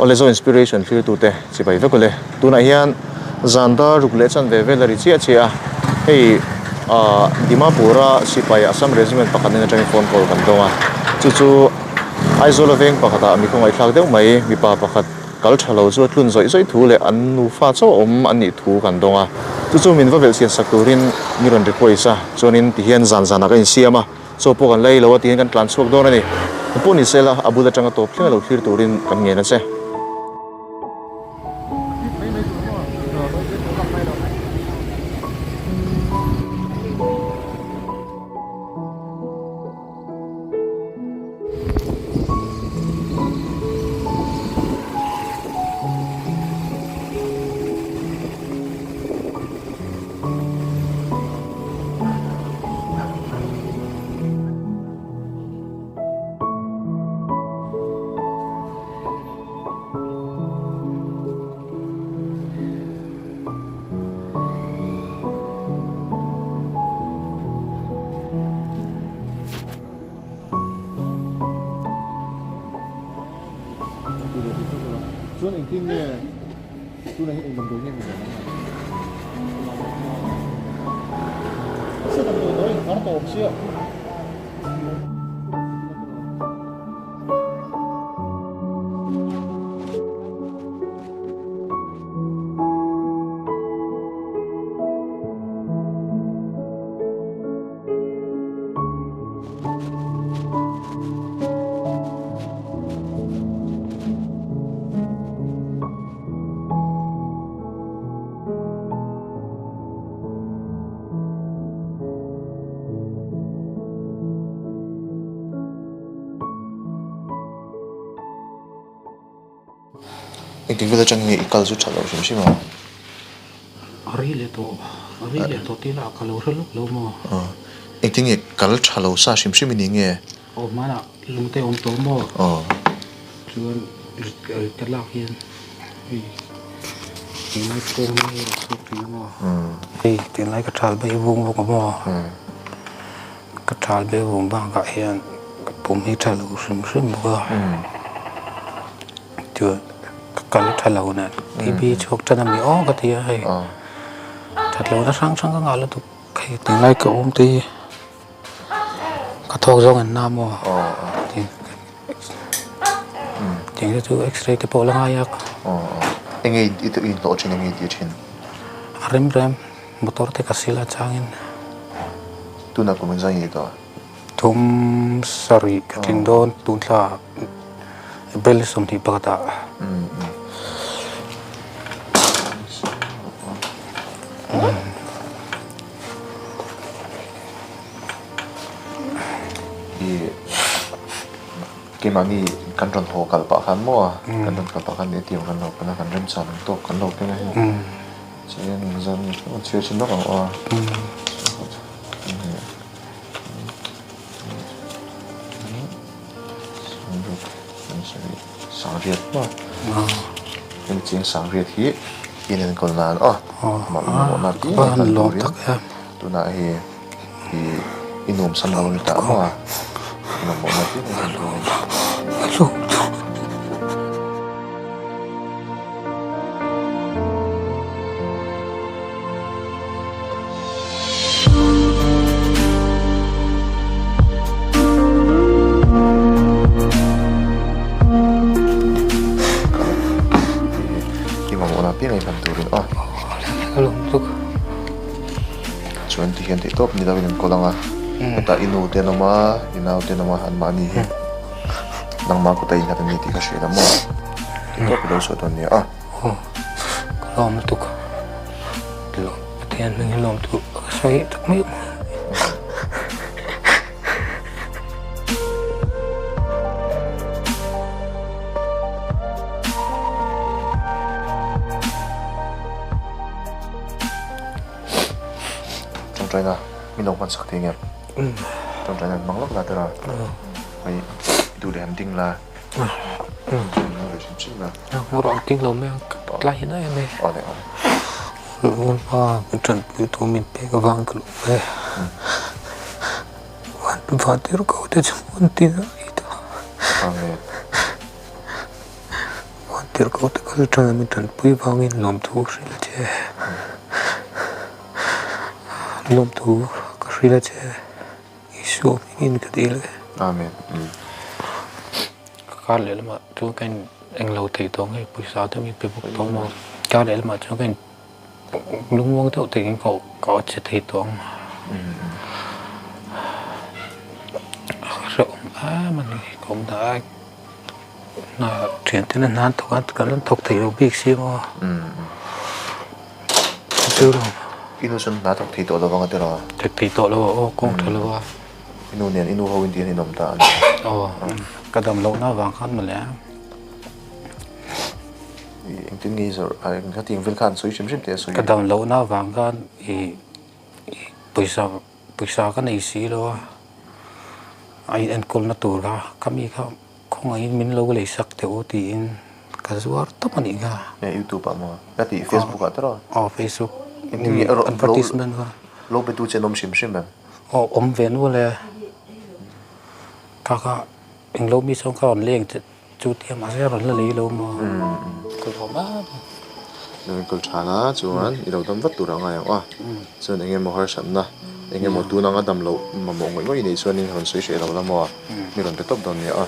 Awle Zo Inspiration thlirtute chibai vek ule. Tunah hian zan dar ruk leh chanve vel a ri chiah chiah a, hei ah Dimapur a sipai Assam Regiment pakhat nen atangin phone call kan dawng a, chu chu Aizawl a veng pakhatah mi khawngaihthlak deuh mai mipa pakhat kal tha lo chu a tlun zawih zawih thu leh an nufa chauh a awm an nih thu kan dawng a, chu chu min va velh chhian sak turin mi rawn request a, chuanin tihian zan zanah ka insiam a. Chaw pawh kan la ei lo a tihian kan tlan chhuak dawn a ni. Pawh ni sela a bul atanga tawp thleng a lo thlir turin kan ngen a che. Chuan engtin nge Tunah hian eng damdawi nge min rawn ang a? Nasa damdawi nawi inkhar tawh awm sia. Engtik vel atang nge i kal chu tha loh hrim hrim ang? A rei leh tawh, a rei leh tawh tih lah ka lo hre lawk lo maw? Aw, engtin nge kal tha lo sa hrim hrim i ni nge? Aw, hmanah lungte a awm tawh maw? Aw. Chuan ka lak hian hei tunlai kawng hi a rawn chhuak thin a maw? Hei tunlai ka thal bai vung bawk a maw? Ka thal bai vung bakah hian ka pum hi tha lo hrim hrim bawk a. Chuan ka kal tha lo nen TB chhuak tan a mi aw ka ti a hei. That lohna hrang hrang ka ngah lutuk hei tunlai ka awm te hi. Ka thawk zawng an na maw? Tiang te chu x-ray te pawh la ngai a. Enge i inhlawh thin enge i tih thin? A rem rem motor te ka sil a changin. Tunah kum engzah nge i tawh? Thum sarih ka tling dawn tun thla April 21 ah. I keimahni kan rawn haw kal pah khan maw kan rawn kal pah khan ATM kan lo pan a kan remchhan ang tawk kan lo keng a hei chuan zan chhiar chin lawk ang aw a sangriat maw hemi chiang sangriat hi inenkawl nan aw mamawhna piang a turin tunah hei Ih i nuam sam lo a ni ta maw a? I mamawhna piang a ni dawn. I mamawhna piang a i hman turin aw. Chuan ti hian tih tawp ni lovin an kawl ang a, hetah i nu te an awm a, i nau te an awm a, anmahni hi nangmah kut a innghat an ni tih ka hria la maw? Tih tawp i lo sawi dawn nia a. Aw, ka lawm lutuk a, Pathian hming hi lawm thu ka sawi tak mai. Tawngtaina min lo hman sak thei nge? Tawngtaina hmang lawk la tira hei duh leh han ding la Hmur ang ding lo mai ang ka tlai hian em em. Awle awle. Lalpa min tanpui tu min pek avang ka lawm e. Van tir ko te chu hmun tin a ni ta. Amen. Van tir. Tirhkoh te kal tanga min tanpui vangin lawmthu ka hrilh a che. Lawmthu ka hrilh a che. Isua hmingin ka dil e. Amen. Ka kar leh lamah chuan ka in englo thei tawh ngei pawisa te min pe bawk tawh maw. Kar leh lamah chuan ka in lungmuang deuh takin ka ka che thei tawh ang. Hrehawm em a ni ka awm dah a hna thian ten a hna an thawk a kan rawn thawk thei lo bik si maw. Chu lo. I nu chuan hna thawk thei tawh lo vang a ti rawh. Thawk thei tawh lo a aw kawng tha lo a. I nu nen i nu ho in tih hian in awm ta a ni. Aw ka dam lohna avang khan mawle. Engtin nge i zawrh a eng hetiang vel khan an sawi hrim hrim teh a sawi. Ka dam lohna avang khan i pawisa pawisa ka nei si lo a a in enkawlna tur kha ka mi kha khawngaihin min lo lei sak teh u tiin ka zuar tawp a nih kha. Nge youtube ah maw? Ka tih facebook ah tawrh aw. Aw facebook advertisement kha. Lo be tu che an awm hrim hrim em? Aw awm ve nual e. Kha kha englo mi chuan kha rawn leng che. Chu tia mahse a rawn la lei lo maw? Ka lawm a. Lo enkawl tha la chuan i lo dam vat tur a ngai ang a. Chuan eng emaw harsatna, eng emaw tun anga dam loh mamawh ngawih ngawih i neih chuan in rawn sawi hreh lo la maw? Mi rawn pe tawp dawn nia a.